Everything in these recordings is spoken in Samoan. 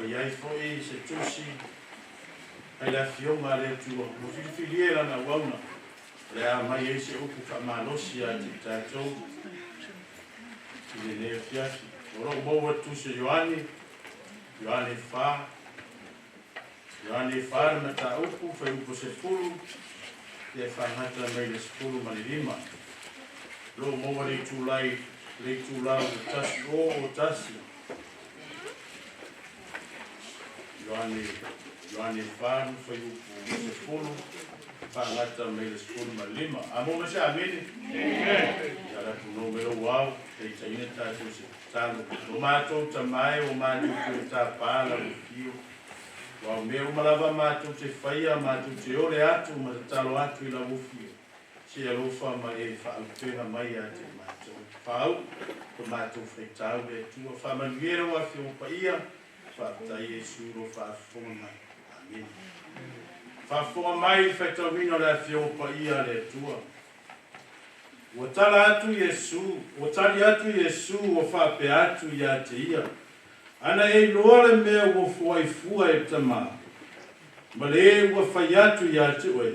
Ua i ai fo'i se tusi mai le Afioga a le Atua ua filifilia e lana auauna o le a aumai ai se upu faamalosi ia te i tatou i lenei afiafi. O loo maua tusi o Ioane, Ioane 4, Ioane 4 le mataupu fuaiupu 10 ia faagata mai le 15. O loo maua le itulai le itulau 101. Ioane, Ioane 4 fuaiupu 10 faagata mai le 15. Amo ma se amene. Ia la tu no melo wau te taina tatou se tatalo. O matou tamae o matou te tāpā la ufio. Ua mea uma lava matou te faia, matou te ole atu ma tatalo atu i la ufio. Se alofa ma e faaupega mai ia te matou. Faau, ko matou faitau le Atua. Faamanuia lau Afioga paia, faafetai Iesu lo faafofoga mai. Amene. Faafofoga mai le faitauina o le Afioga paia a le Atua. Ua tala atu Iesu, ua tali atu Iesu ua faapea atu ia te ia. Ana e iloa le mea ua foai fua e tamā. Ma le e ua fai atu ia te oe,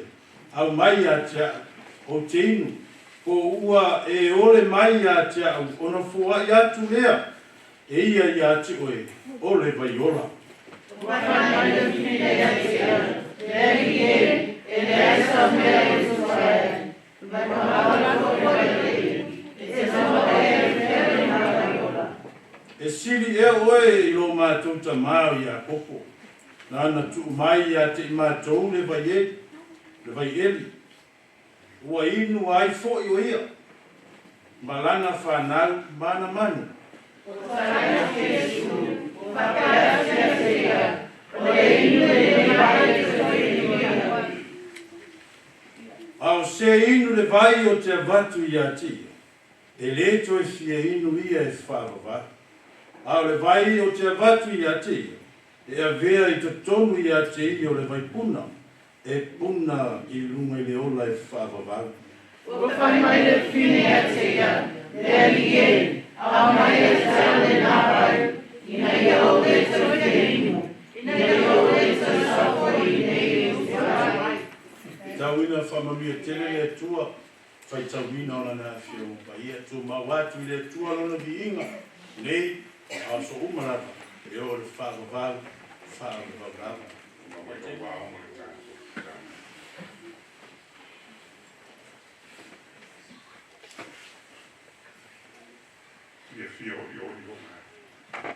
aumai ia te a'u, ou te inu, po ua e ole mai ia te a'u ona foa'i atu lea, e ia ia te oe, o le vai ola. Ua fai mai le fafine ia te ia, Le Alii e, e leai sau mea e tofa ai, ma mamao le foi vai e te maua ea i fea lena vai ola. E sili ea oe i lo matou tamā o Iakopo, nana tuu mai ia te i matou le vai eli, le vai eli. Ua inu ai fo'i o ia, ma lana fanau ma ana manu. Ua tali atu Iesu, ua faapea atu ia te ia, O le inu lenei vai e te toe inuina. A o se inu le vai o te avatu ia te ia, e lē toe fia inu ia e faavavau. A o le vai o te avatu ia te ia, e avea i totonu ia te ia o le vaipuna, e puna i luga i le ola e faavavau. Ua fai mai le fafine ia te ia, Le Alii e, aumai ia te a'u lena vai, ina ia ou le toe fia inu, ina ia ou le toe sau foi i inei e ufi ai. Tauina faamanuia tele le Atua, faitauina o lana Afioga paia, tumau atu i le Atua lona viiga, nei, a o so uma lava, e oo i le faavavau, faavavau lava. Mai ma le tatou tatalo. Ia fia olioli o mai.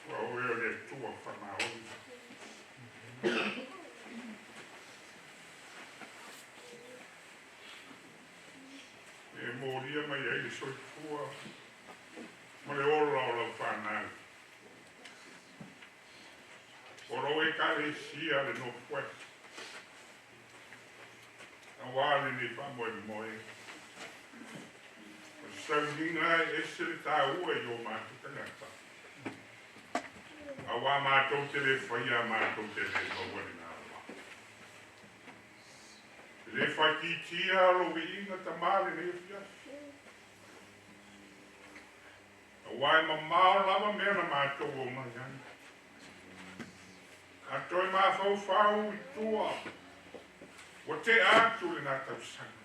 Ua oe o le Atua faamaoni. E molia mai ai le soifua ma le ola o lau fanau. O lou Ekalesia le North West. Auā lenei faamoemoe. O se sauniga e ese le tāua i o matou tagata. Auā matou te le faia matou te le maua lena va. E le faaitiitia lou viiga tamā lenei afiafi. Auā e mamao lava mea na matou o mai ai. A toe mafaufau i tua, ua tea atu lena tausaga.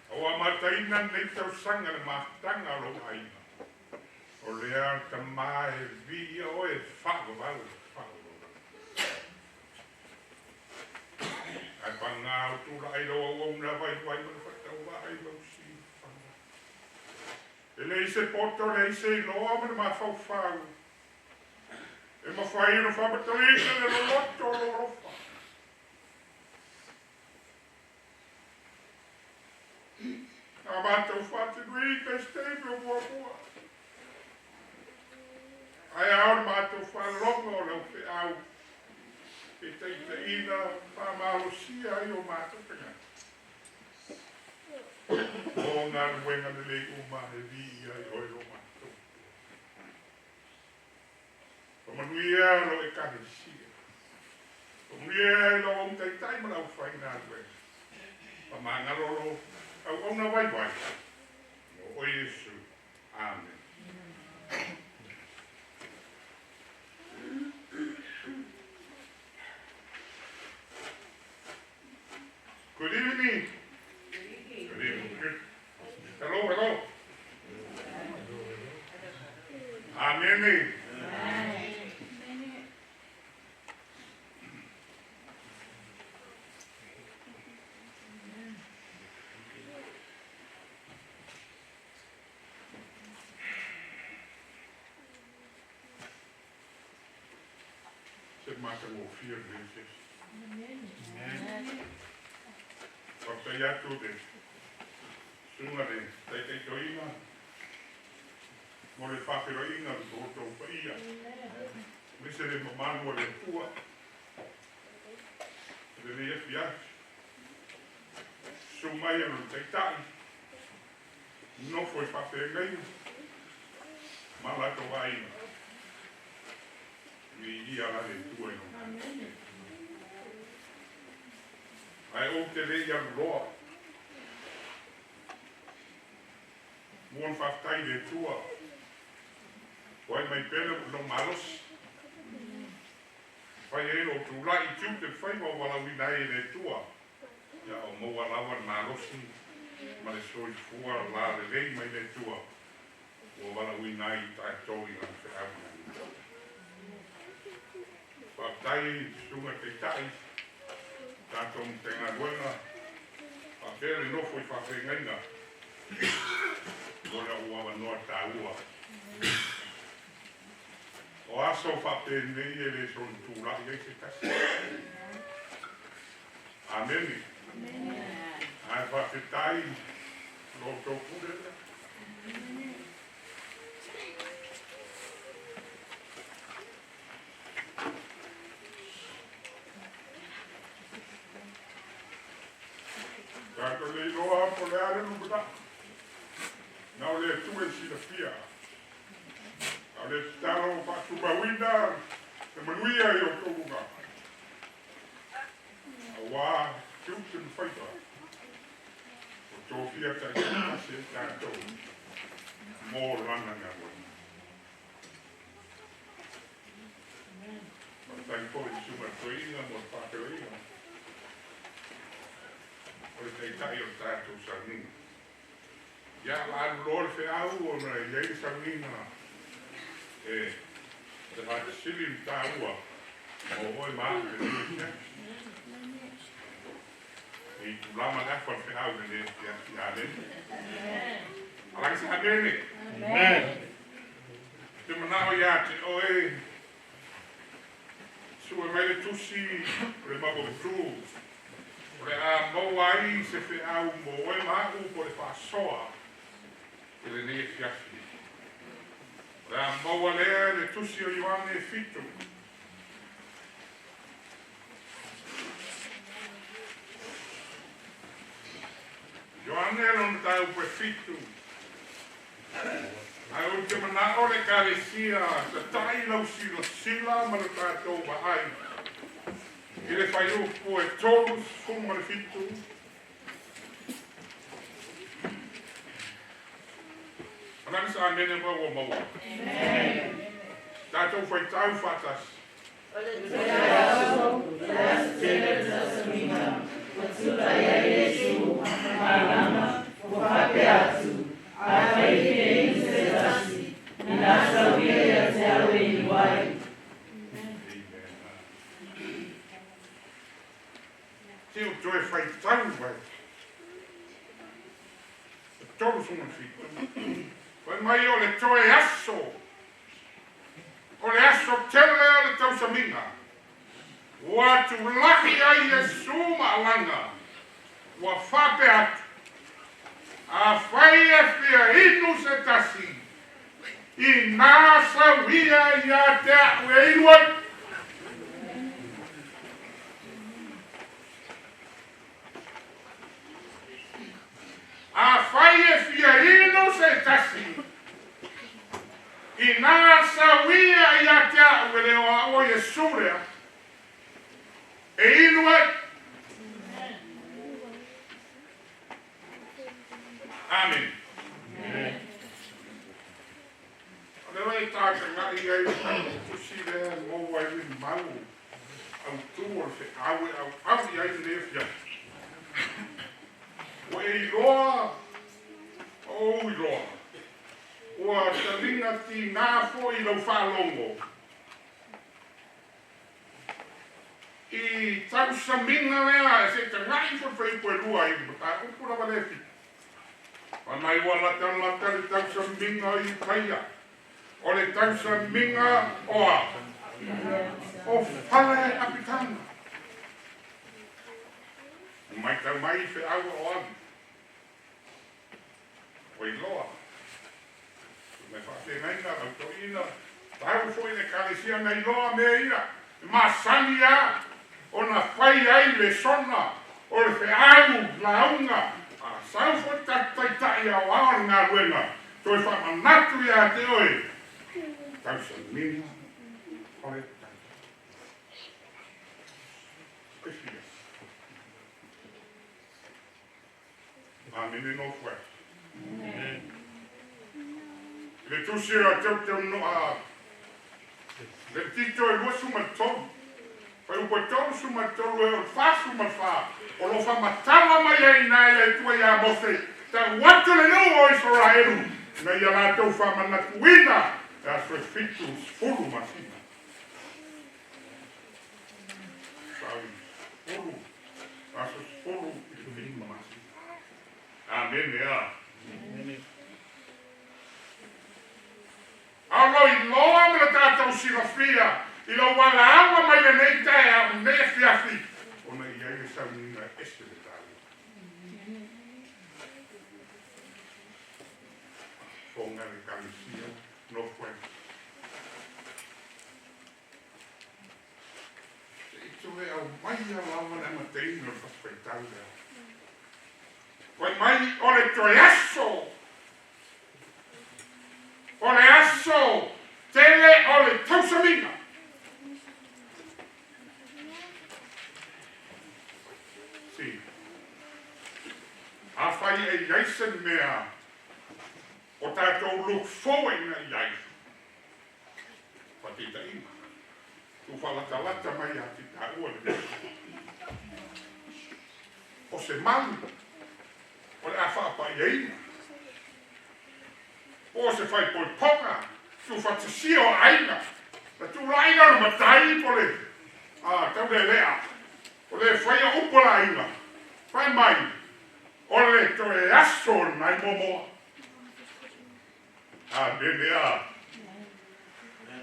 Auā mataina lenei tausaga le mafutaga o lou aiga. O lea tamā e viia oe faavavau, faavavau. Ae pagā o tula'i lau auauna vaivai ma le faatauvaa i lau siufaga. E leai se poto, leai se iloa ma le mafaufau. E mafai ona faamatalaina le loloto o lou alofa. Na matou faatinoina i se taimi o muamua. Ae ao le matou faalogo o lau feau e taitaiina faamalosia ai o matou tagata. O galuega lelei uma e viia ai oe lo matou. Faamanuia lo Ekalesia. Faamanuia i lau autaitai ma lau faigāluega. Faamagalo lo auauna vaivai. O oe Iesu. Amen. Good evening. Good evening. Good. Hello, hello. Amen. Se mata o fio de Faafetai atu le susuga le taitaitoina mo le faafeiloaiga o le outou paia, aemaise le mamalu o le Atua i lenei afiafi. Susu mai e lona taitai, nofo i faafeagaiga ma latou aiga. Viia la le Atua i lona agi. Ae ou te le i alu loa. Mua ona faafetai i le Atua ua ai mai pea lou malosi. Fai ai lou tulai i tiute le faiva ua valaauina ai e le Atua. Ia o maua lava le malosi ma le soifua lalelei mai le Atua ua valaauina ai i tatou i lana feau. Faafetai susuga taitai, tatou Matagaluega, faapea le nofo i faafeagaiga mo le ua avanoa taua. O aso faapenei e le soona tulai ai se tasi. Amene. Ae faafetai lo outou pule lea. Tatou le iloa po le a le lumanai. Na o le Atua e silafia. A o le tatalo faatumauina le manuia i outou luga. Auā tiute ma faiva o tofia taitoatasi ai tatou mo lana galuega. Faafetai foi i le susuga i le toeaina mo le faafeiloaiga o le taitai o le tatou sauniga. Ia, o le a alu loa le feau ona e i ai le sauniga e te faafesili le taua mo oe ma au i lenei afiafi. E itula ma le afa le feau i lenei afiafi. Amene. Alaga se amene. Te manao ia te oe sue mai le tusi o le Maumautu o le a maua ai se feau mo oe ma au po le faasoa i lenei afiafi. O le a maua lea le tusi o Ioane 7. Ioane lona mataupu e 7. Ae ou te manao le Ekalesia tatai lau silasila ma le tatou vaai i le fuaiupu e 37. Alaga se amene ma ua maua. Tatou faitau faatasi. O le toe aso, o le aso tele o le tausamiga, ua tulai ai Iesu ma alaga, ua faapea atu, Afai e fia inu se tasi, ina sau ia ia te au e inu ai. Amen. Se ou toe faitau ai. E 37. Fai mai o le toe aso. O le aso tele o le tausamiga. Ua tulai ai Iesu ma alaga. Ua faapea atu. Afai e fia inu se tasi, ina sau ia ia te au e inu ai. Afai e fia inu se tasi, ina sau ia ia te au e le o au o Iesu lea, e inu ai. Amen. faatagai ai le tatou tusi lea e maua ai le mau autū o le feau e auau i ai lenei afiafi. Ua e iloa ma ou iloa, ua taliga tigā foi i lau faalogo i tausamiga lea e seʻitagai ifo le fuaiupu e lua i le mataupu lava lea e 7. Fai mai ua latalata le tausamiga o Iutaia, o le tausamiga o a? O fale apitaga. Matau mai i feau o ali. Ua iloa. Mai faafeagaiga lau toeaina, tau foi i le ekalesia na iloa mea ia, e masani lava ona fai ai lesona o le feau lauga, a sau foi le tatou taitai aoao o le galuega, toe faamanatu ia te oe, tausamiga o le apitaga. E fia. Amene nofo ai. I le tusi o teuteunoa le Tito e 23, fuaiupu e 33 e oo i le 44, o lo o faamatala mai ai i ina e le Atua ia Mose, tau atu le nuu o Isaraelu ina ia latou faamanatuina le aso e 70 masina. Saui 10, aso 10 i le 7 masina. Amene a. A o lo iloa ma le tatou silafia i lou alaala mai lenei taeao lenei afiafi, ona e i ai le sauniga e ese le taua. Fofoga le Ekalesia nofo ai. Se i toe aumaia lava le amataina o le fasifaitau lea. Fai mai o le toe aso, o le aso tele o le tausamiga. Si. Afai e i ai se mea o tatou look forward ina i ai, faataitaiga, tuufaalatalata mai ia te taua lenei. O se malu o le a faapaiaina, po o se faaipoipoga tuufaatasia o aiga, na tulai lea o le matai po o le taulelea, o le faia upu a le aiga, fai mai, o le toe aso lenai moamoa. Amene a.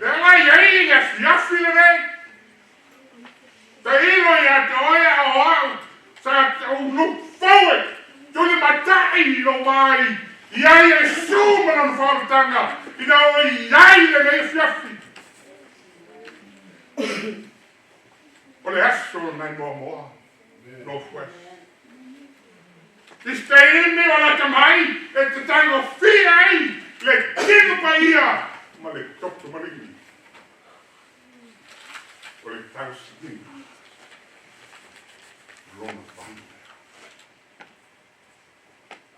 Lea la i ai le afiafi lenei. Tailo ia te oe a o au sa ou look forward tulimatai i lou vai i ai Iesu ma lona faaolataga ina o i ai lenei afiafi. O le aso nai moamoa Northwest. I se taimi o lata mai e te tagofia ai le tino paia ma le toto maligi o le tausiliga lona valu lea.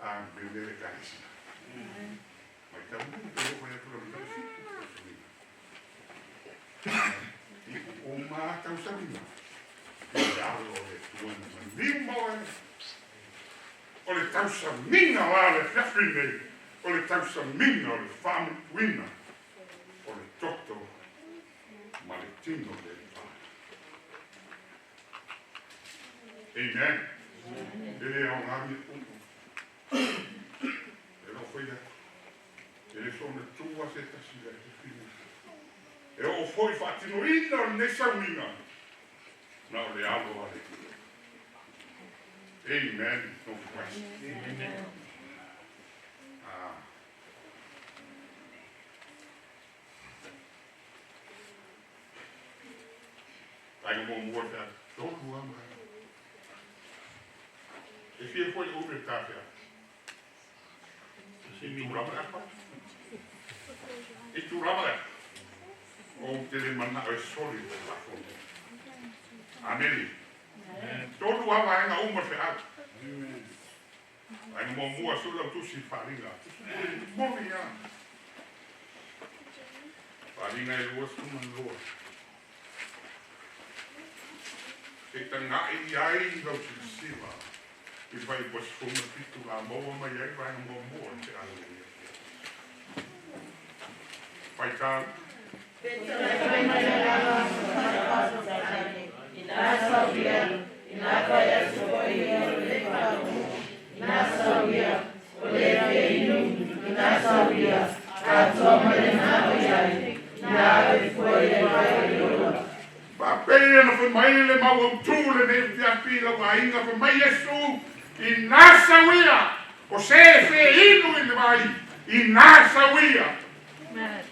Amene le Ekalesia. Matau mai te oo mai atu le matau 7 tausamiga. I o ma tausamiga. I alo o le Atua na maliu ma oe. O le tausamiga la le afiafi nei, o le tausamiga o le faamutuina o le toto ma le tino o le Alii. Amen. E le aoga mea uma. E loo fai atu. E le soona tua se tasi le afiafi nei. E oo foi faatinoina o lenei sauniga na o le alo a le Atua. Amen. No Christ. Amen. Ah. Vaega muamua le tolu lava vaega. E fia foi le umi o le ta feau. I tu lava le apa. I tu lava le apa. Ou te le manao e soli le Tulafono. Amene. Tolu lava vaega uma o le feau. Vaega muamua, sui lau tusi i faaaliga. Tusi moni lava. Faaaliga e 22. E taga'i ai lau silasila i Fuaiupu 17 la maua mai ai vaega muamua o le feau lenei afiafi. Faitau. Fetalai mai le agaga ma Ina sauia, ina fai atu foi ia o le faalogo, ina sauia, o le fia inu, ina sauia, atoa ma le manao i ai, ina ave fua i le vai o le ola. Faapei ona fai mai le mau autū lenei afiafi i lau aiga, fai mai Iesu, ina sauia, o se e feinu i le vai, ina sauia.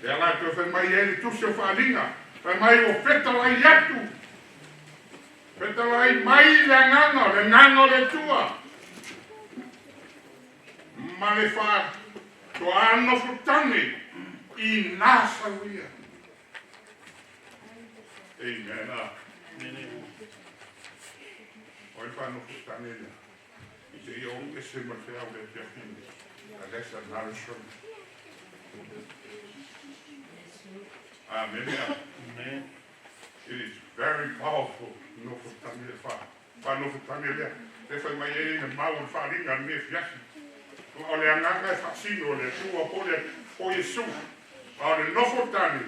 Lea la toe fai mai ai le tusi o Faaaliga, fai mai ua fetalai atu, fetalai mai le agaga, o le agaga o le Atua, ma le faatoa nofotane ina sauia. Amen. O le faanofotane lea, i te ia ou ese ma le feau le afiafi nei. And that's a nourishment. Amen. Amen. It is very powerful nofotane le fa. Faanofotane lea. Le fai mai ai le mau o le faaaliga lenei afiafi. O le agaga e faasino o le Atua po le po Iesu. A o le nofotane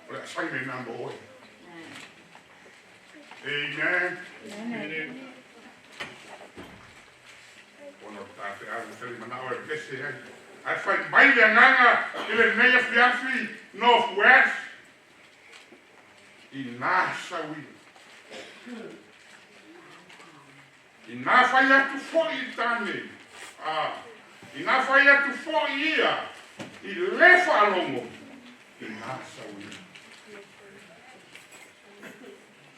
o le asaga ina mo oe. Amen. Amen. Ona o le tafeau ua tali manao e pese ai. Ae fai mai le agaga i lenei afiafi North West ina sauia. Ina fai atu foi i tane, a ina fai atu foi ia i le faalogo, ina sauia.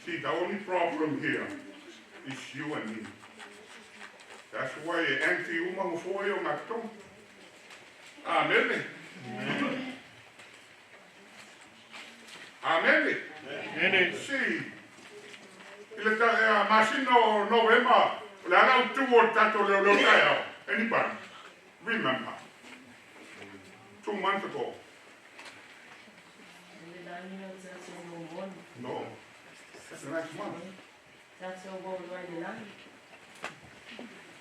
See, the only problem here is you and me. That's why e empty uma nofoa ia o gatotonu. Amene. Amene. Amen. See, i le masina o Novema, o le ala autu o le tatou leoleo taeao. Anybody remember? 2 months ago. No, that's the next month.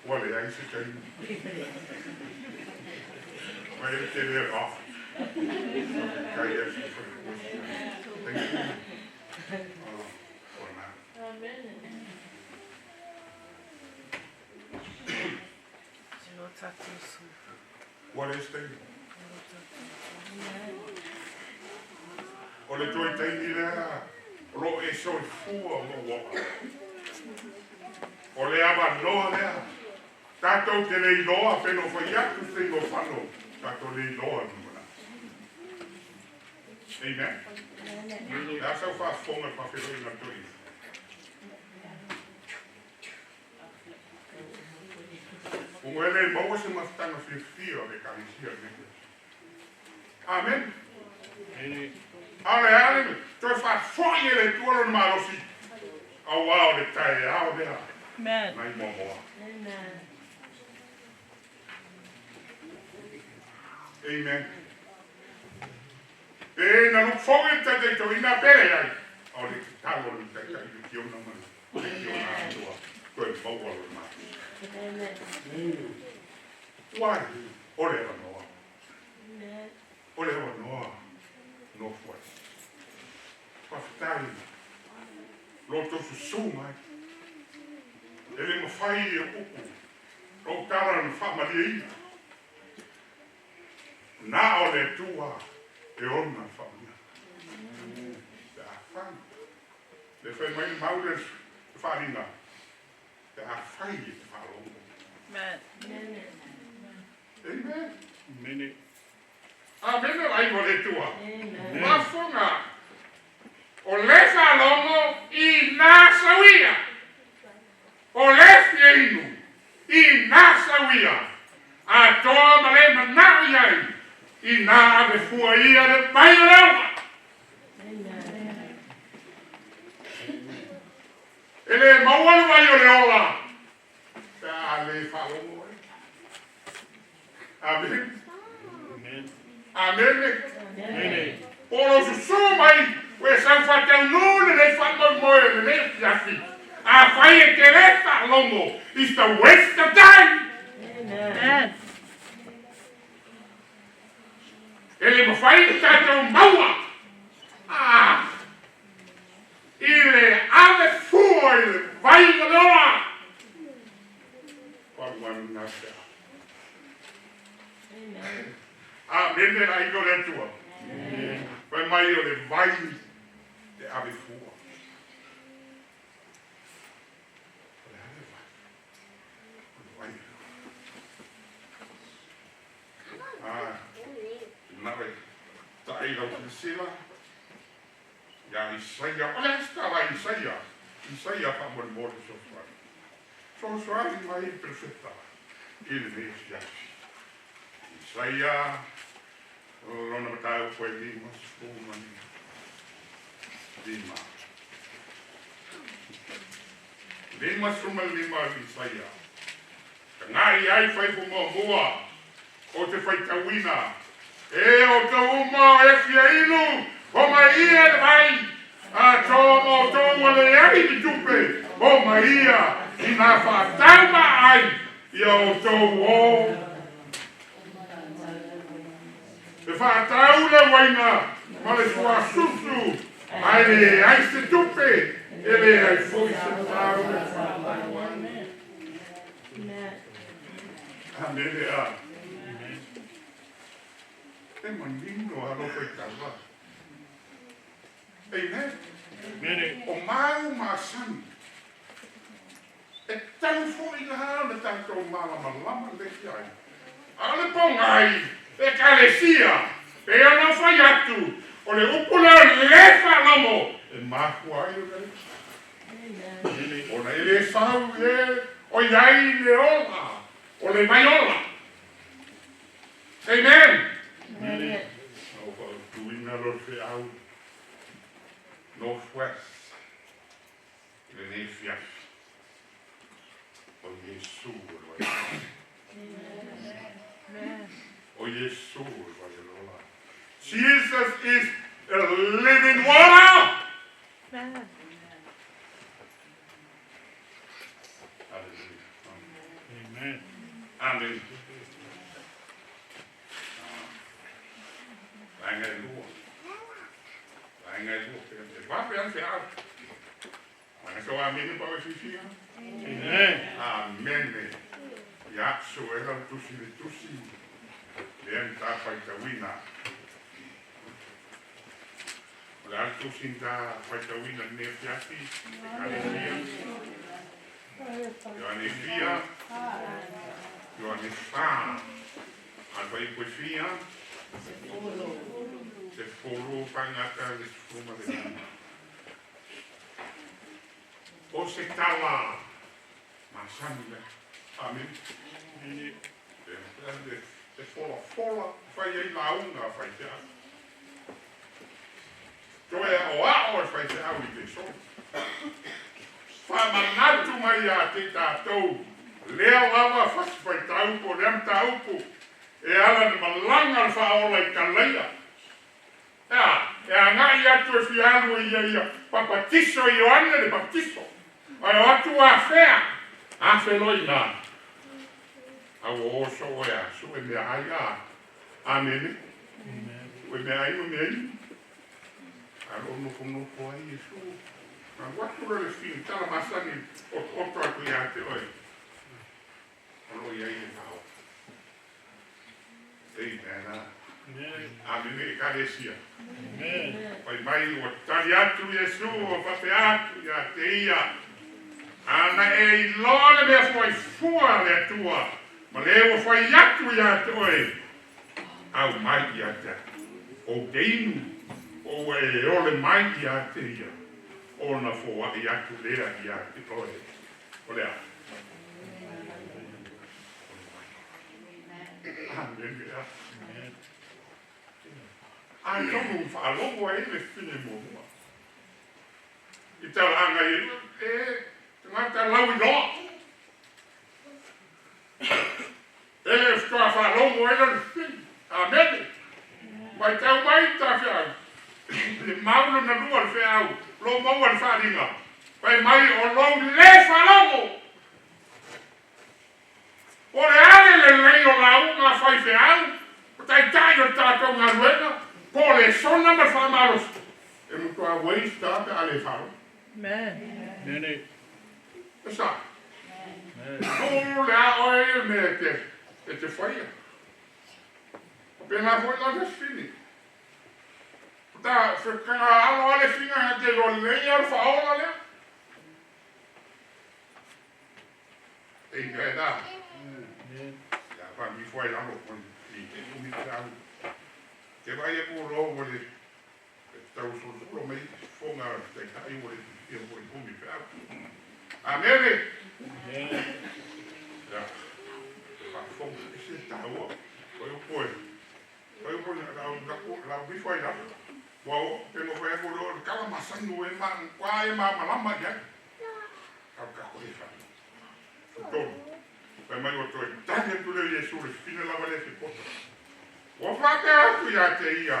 Ua leai se taimi. Mai e te lea off. Kai e se Thank you. Oh, na. Amen. Ua leai se taimi. O le toe taimi lea, o lo e soifua ma ua. O le avanoa lea. Tatou te le iloa pe no fai atu se o fano. Tatou le iloa ni mana. Amen. Le a sau faafofoga le faafeloiga a le Ua ele maua se mafutaga fiafia o le ekalesia lenei. Amen. Amen. A o le a le toe faafo'i e le Atua lona malosi. Auā o le taeao lea Amen. nai moamoa. Amen. Amen. E na luku foi le taitaitoina pele ai. O le tatalo le taitai le kiona ma le kiona atua. Toe maua lona malosi. Amen. Why? O le avanoa. Amen. O le avanoa. Northwest. Faafetai. Lo tou susū mai. E le mafai e upu. Lou tala na faamalieina. Na o le Atua e ona faamanuiaga. Pe afai. Le fai mai le mau le faaaliga. Pe afai e te faalogo. Amen. Amen. Amen. Amen le aiga o le Atua. Amen. Mafoga. O le faalogo ina sauia. O le fia inu ina sauia. Atoa ma le manao i ai. Ina ave fua ia le vai o le ola. Amen. E le maua le vai o le ola. Pe a le faalogo ai. Amen. Amen. Amen. Amen. Po o lou susū mai ua e sau faataunuu lenei faamoemoe o lenei afiafi. Afai e te le faalogo, it's a waste of time. Amen. E le mafai ona tatou maua ah, i le ave fua i le vai ma le ola. Faamanuina ase. Amene la aiga o le Atua. Fai mai o le vai e ave fua. O le a le vai? O le vai. Ah, na e taʻi lau silasila iā Isaia. O le a se tala a Isaia? Isaia faamolemole fesoasoani. Fesoasoani mai le perofeta i lenei afiafi. Isaia lona mataupu e 55. 55 o Isaia. Tagai ai faifu muamua o te faitauina. E o outou uma e fia inu, o mai ia le vai, a toa ma outou ua leai ni tupe, o mai ia i nā faatau maai ia outou o. E faatau le uaina ma le suasusu, ae leai se tupe, e leai foi se tau e faatau ai. Amene a. E manino alofa i taua. Amen. Amen. O mau masani. E tau foʻi la o le tatou malamalama lelei ai. A o le pogai ekalesia, pei ona ou fai atu, o le upu lea o le faalogo e mafua ai ona le ona e le sau e o i ai le ola, o le vai ola. Amen. Amen. Na ou faautuina lo le feau Northwest i lenei afiafi. O Iesu o le vai ola. O Iesu o le vai ola. Jesus is a living water. Amen. Hallelujah. Amen. Amen. Vaega e lua. Vaega e lua. E vape ai feau. Mana so amene pa o sisia. Amen. Amene. Ia so e lau tusi le tusi. Lea ni ta faitauina. O le a le tusi ni ta faitauina lenei afiafi. Ekalesia. Ioane fia. Ioane fa. A le fuaiupu e fia? 10 faigata le 15. O se tala masani lea. Amene. E folafola fai ai lauga a faifeau. Toe aʻoaʻo e faifeau i le solo. Faamanatu mai ia te tatou lea lava fasi faitau po o lea mataupu e ala na malaga le faaola i Kalaia. Ea, e agai atu e fia alu e ia ia papatiso e Ioane le papatiso. Ae o atu afea, afe loa i ina. A ua o soo e a sue meaai a. Amene. Sue meaai ma mea inu. A o lo o nofonofo ai Iesu. Alu atu loa le fili tala masani otooto atu ia te oe. O lo o i ai le faaola. Amen. Amene ekalesia. Fai mai ua tali atu Iesu ua faapea atu ia te ia. Ana e iloa le mea fuaifua a le Atua ma le ua fai atu ia te oe, aumai ia te au. Ou te inu, o ua e ole mai ia te ia, ona foai atu lea ia te oe. O le a? Amene. Atonu faalogo ai le fine muamua. I talaaga i e tagata lauiloa. E le faatoa faalogo ai lona fine. Amene. Matau mai tafeau. Le mau lona lua le feau, lo maua le faaaliga. Fai mai o lou le faalogo. O le ale lelei o lauga a faifeau, o taitai o le tatou galuega, po o le sona ma le faamalosi, e matua waste lava pe a le faalogo. E sa. O le a oe le mea e te faia. O pena foi la le fini. Ta fekanga alo ale finga nga te lo lei al faola lea. E ngai da. Ya pa mi foi lalo kon i te umi tau. Te vai e ko lo mo le tau so lo mai fonga te kai mo le ia mo le umi pe. Amen. Ya. Pa fonga se tau. Ko yo ko. Ko yo ko la la la mi foi la. Wa o pe mo foi ko lo kala masanu e ma kwa e ma malama ya. Ka ka ko e fa. Tolu. Fai mai o toe tagi atu lea o Iesu le fine lava lea fepota. Ua faapea atu iā te ia,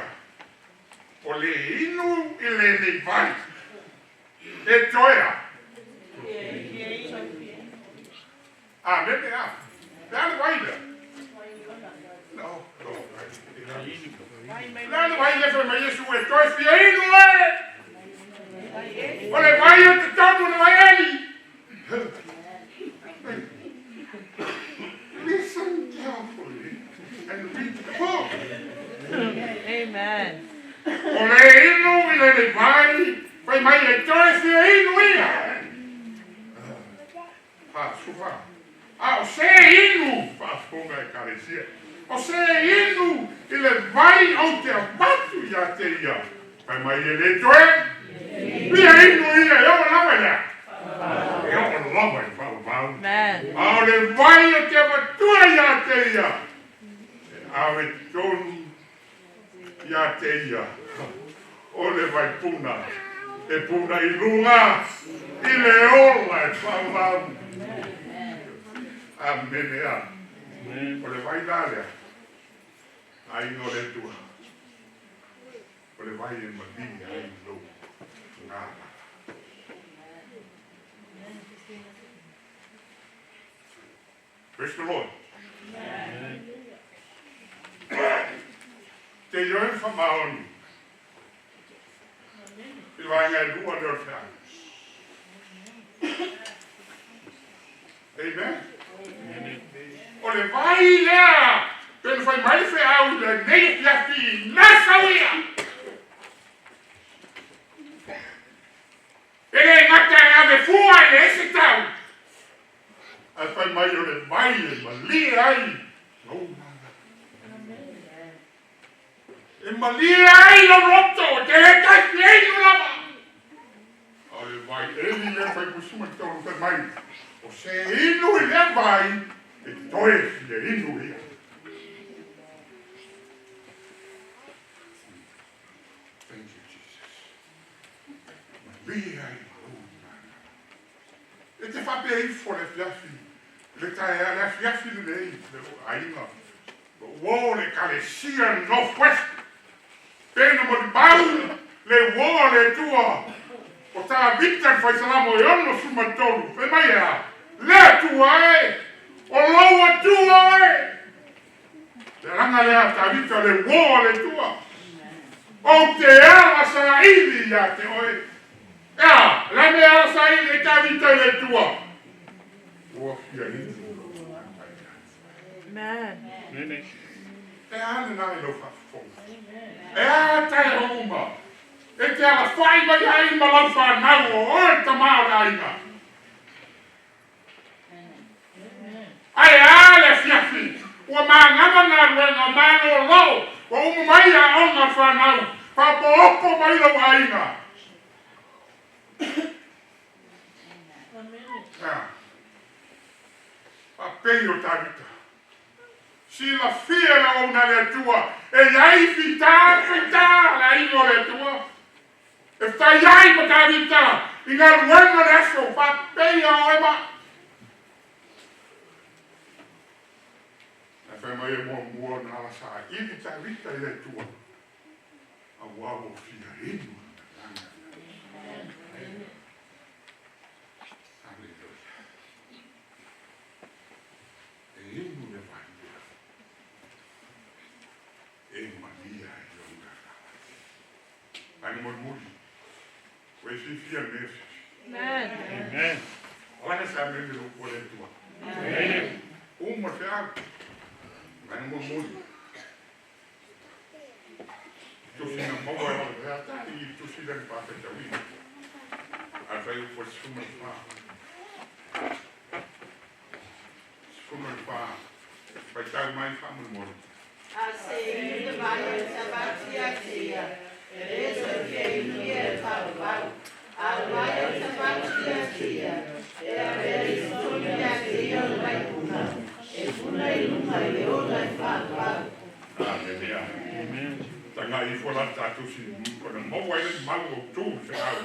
o le inu i lenei vai, e toe a. Amene a. Le a le vai lea? No, no. Le a le vai lea fai mai Iesu e toe fia inu e. O le vai e te tonu le vai eli. Listen carefully and read the book. Amen. O le inu i lenei vai, fai mai e toe fia inu ia. Fa, sufa. A o se inu, faafofoga Ekalesia. O se inu i le vai ou te avatu iā te ia. Fai mai e le toe fia inu ia, e oo lava i le a? E oo lava i le faavavau. Amen. A o le vai o te avatua iā te ia, e ave tonu iā te ia, o le vaipuna, e puna i luga i le ola e faavavau. Amene a. O le vai la lea, aiga o le Atua, o le vai e malie ai lou gagana. Praise the Lord. Te ioe ma faamaoni i le vaega e lua lea o le feau. Amen. O le vai lea, pe na fai mai le feau i lenei afiafi i Nasauia. E le gata e ave fua i le ese tau, ae fai mai o le vai e malie ai lou gagana. E malie ai lou loto, e te le tai fiainu lava. A o le vai eli lea fai pusuma tolu fai mai, o se inu i lea vai, e toe fia inu ia. Thank you, Jesus. Malie ai lou gagana. E te faapea ifo le afiafi, le taeao, le afiafi lenei, le aiga, uo le Ekalesia North West, pe na molimau le uo a le Atua o Tavita le Faisalamo e 63, fai mai e a, Le Atua e, o lou Atua e. Le alaga lea a Tavita le uo a le Atua. Ou te ala saili iā te oe. E a, le a mea e ala saili ai Tavita i le Atua? Ua fia inu lou tagata ia te. Amen. E a lena i lau faafofoga? E a taeao uma e te alafai mai ai ma lau fanau o oe le tama o le aiga? Ae a le afiafi ua magama galuega malolo ua uma mai aoga a le fanau, faaopoopo mai lou aiga. A faapei o Tavita, silafia le auauna a le Atua, e i ai fita ma faita le aiga o le Atua. E fai ai ma Tavita i galuega o le aso, faapei a oe ma. Ae fai mai e muamua ona ala saili Tavita i le Atua. Auā ua fia inu le lagi. Aleluia. E inu le vai lea. E malia ai lou lala. Lagi mulimuli. Ua e fiafia i lenei afiafi. Amen. Alaga se amene i lou pua le Atua. Uma le feau. Lagi mulimuli. Tusi na maua e le featai i le tusi lea na faataitauina. A le fuaiupu o le 14. 14. Faitau mai faamolemole. A se inu le vai o le Savati ia te ia, e le toe fia inu ia i le faavavau. A o le vai o le Savati ia te ia, e avea i totonu ia te ia o le vaipuna, e puna i luga i le ola i le faavavau. Amene. Tagai ifo la le tatou si ona maua ai le mau autū i le feau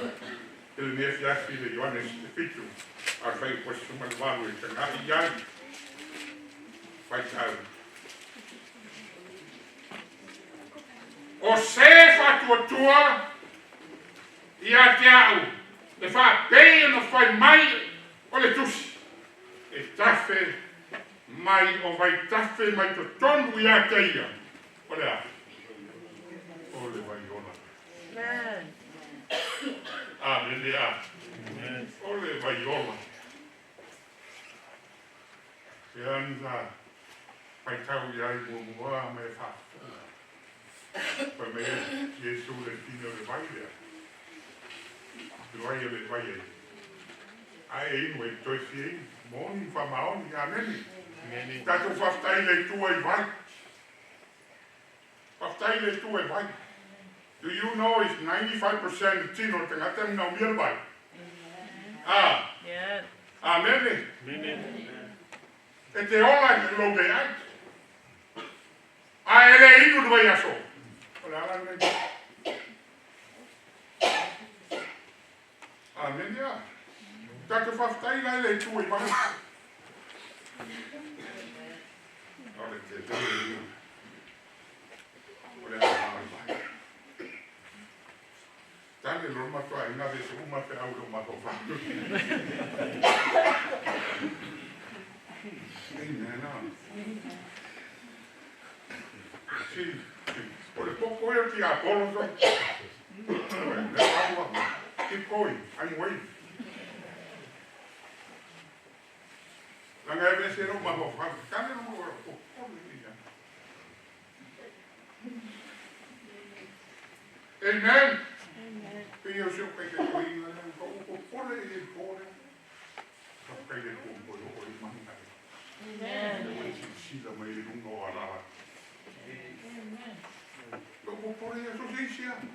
i lenei afiafi i le Ioane 7 a le fuaiupu 18 e tagai i ai. Faitau. O se faatuatua ia te au le faapei ona fai mai o le tusi, e tafe mai o vaitafe mai totonu ia te ia, o le a? O le vai ola. Amene. O le vai ola. E ana faitau i ai muamua ma e faafofoga. Fai mai ai Iesu le tino o le vai lea. Le vai o le vai e. Ae inu e toe fia inu. Moni ma faamaoni. Amene. Tatou faafetai i le Atua i vai. Faafetai i le Atua i vai. Do you know it's 95% le tino o le tagata e manaomia le vai? Ah. Amene. E te ola i lou leai. Ae e le inu le vaiaso. O le ala lenei. Amene a. Tatou faafetai la i le Atua i vai. O le tele ia. O le ala o le vai. Tali loa le matou aiga aveese uma le feau i lou mafaufau. Amen. Si, si. O le popo ia o le tiapolo so. Keep going. I'm waiting. Leaga e aveese lou mafaufau. Tali lou mafaufau. Amen. Pei o si ou kaitakaina lea, ka ou popole i le po lea. Faafetai i le Atua ua toe oo i maga ai. Lea ua e silasila mai i luga o alala. Lou popole ia, so se isi lava.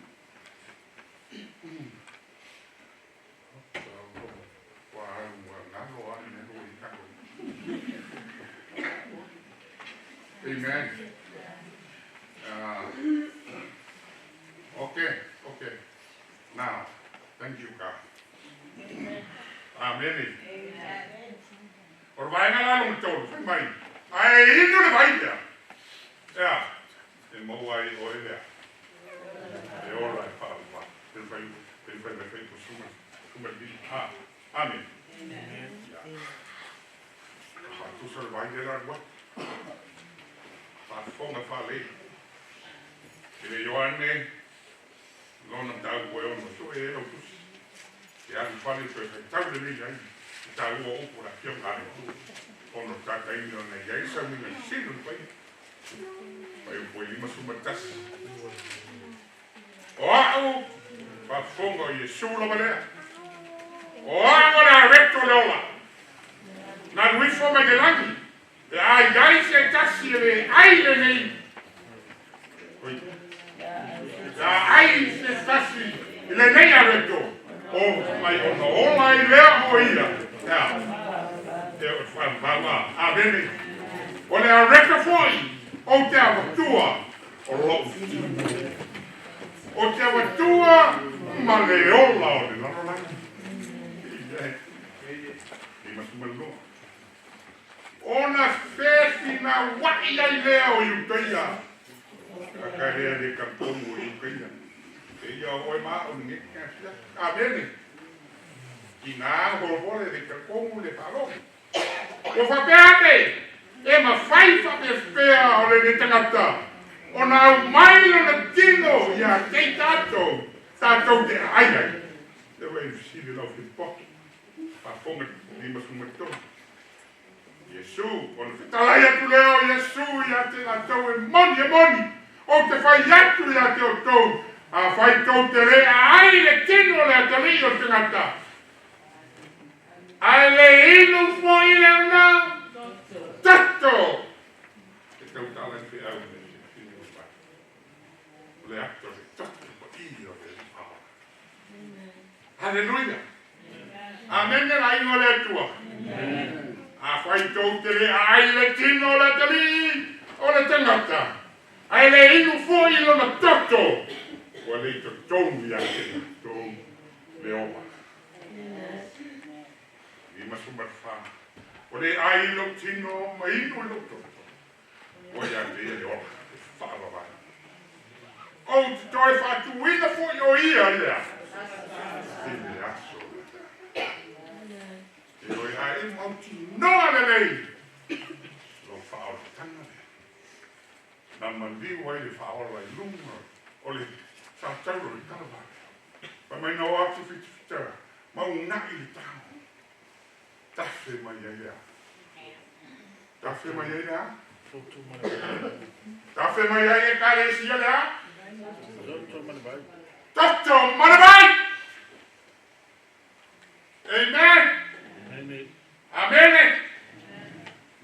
Ua alu ua galo lava le mea ua i ai tatou. Amen. Okay, okay. Now, thank you God. Amene. O le vaega la lona tolu, fai mai, ae inu le vai lea. Ea, e maua ai oe lea. E ola e faavavau. Pe fai, pe fai mai fai po suma, suma le vili. Ah, amen. Ia. Faatusa le vai lea la alu atu. Faafofoga faalei. I le Ioane, lona mataupu e ono sue ai lau tusi. E alu fale toe faitau lelei ai i taua o upu o le Afioga a le Atua, ona o le tataina ona i ai sau uiga sili o le paia. Fuaiupu e 51. O a'u faafofoga o Iesu lava lea. O a'u o le areto o le ola. Na alu ifo mai le lagi, pe a i ai se tasi e le ai lenei. Oi. Pe a ai se tasi i lenei areto, o mai ona ola ai lea o ia. Ea. E o le faavavau a. Amene. O le areto foi ou te avatua o lou tino. Ou te avatua ma le ola o le lalolagi. 52. Ona fefinauai ai lea o Iutaia. Tagata lea le talitonu o Iutaia. E ia oe ma o ni ke sia. Amene. I nā holohole le takomu le whaalohi. Ua faapea ane, e mafai faapefea o lenei tagata ona aumai lona tino ia te i tatou, tatou te aai ai. Le ua e fesili lau filipoto, faafofoga 53. Iesu, ona fetalai atu lea o Iesu ia te latou e moni, e moni, ou te fai atu ia te outou, afai tou te le aai le tino o le atalii o le tagata, ae le inu foi lona toto. E tautala i feau le fili o vai. O le ato le toto paia o le Alii. Haleluia. Amene la ingo le Atua. Afai tou te le aai le tino o le atalii o le tagata, ae le inu foi lona toto, ua le i totonu ia te latou le ola. 54. O le ai i lou tino ma inu i lou toto, ua ia te ia le ola, e faavavau. Ou te toe faatuina foi o ia i le a? I le aso lena. E oe a e mautinoa lelei lou faaolataga lea. Na maliu ai le faaola i luga o le satauro i Kalavale. Fai mai na o atu fitafita ma una'i le tago. Tafe mai ai le a? Tafe mai ai le a? Tafe mai ai Ekalesia le a? Toto ma le vai! Amen! Amene!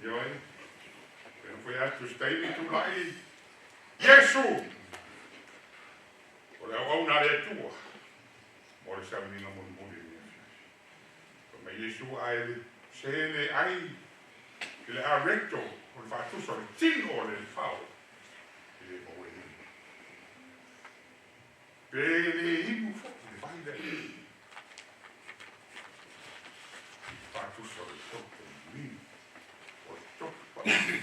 Ioe. Pena foi atu se taimi tulai Iesu o le auauna a le Atua mo le sauniga mulimuli i lenei afiafi. Fai mai Iesu a e le se le ai i le areto o le faatusa o le tino o le alifao e le maua e inu. Pe le inu foi le vai lea. Faatusa o le toto mimi o le toto paia.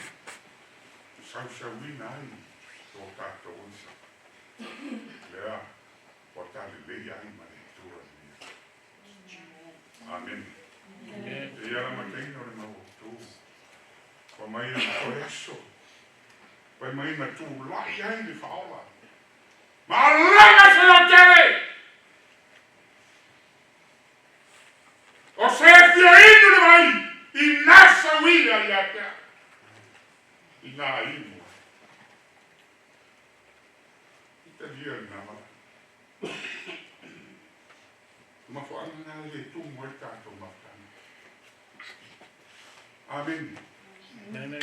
Sausauina ai lo tatou oisa. Lea ua talelei ai ma le Atua i lenei aso. Amene. E ia la mataina o le mau outou. Fai mai na toe aso. Fai mai na tulai ai le faaola. Malaga se lotele! O se fia inu le vai i nā sauia ia te au. I nā inu ai. I talia lena vala. Mafuaaga na e le tumu ai le tatou mafutaga. Amene.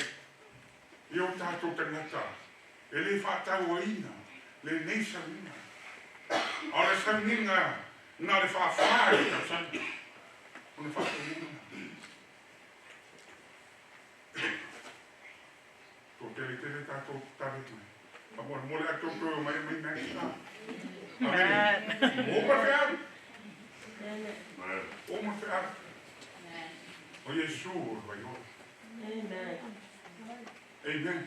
I o tatou tagata e le faatauaina lenei sauniga. A o le sauniga na o le faafā i le tausaga ona faataunuuina. Toatele tele tatou tatalo mai. Faamolemole a tou toe omai aumai mask na. Amene. Ua uma le feau. Ua uma le feau. O Iesu o le vaiola. Amen.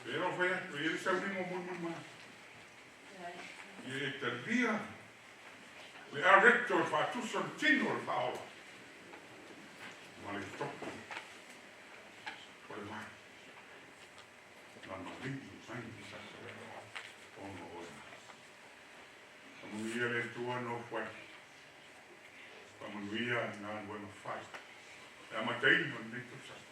E lau fai atu, e le sauniga o mulimuli mai. Ia e talia le areto o le faatusa o le tino o le faaola ma le toto o le vai. Na maligi mai i sasa ona oe mai. Faamanuia le Atua nofo ai. Faamanuia galuega fai. E amataina o lenei tausaga.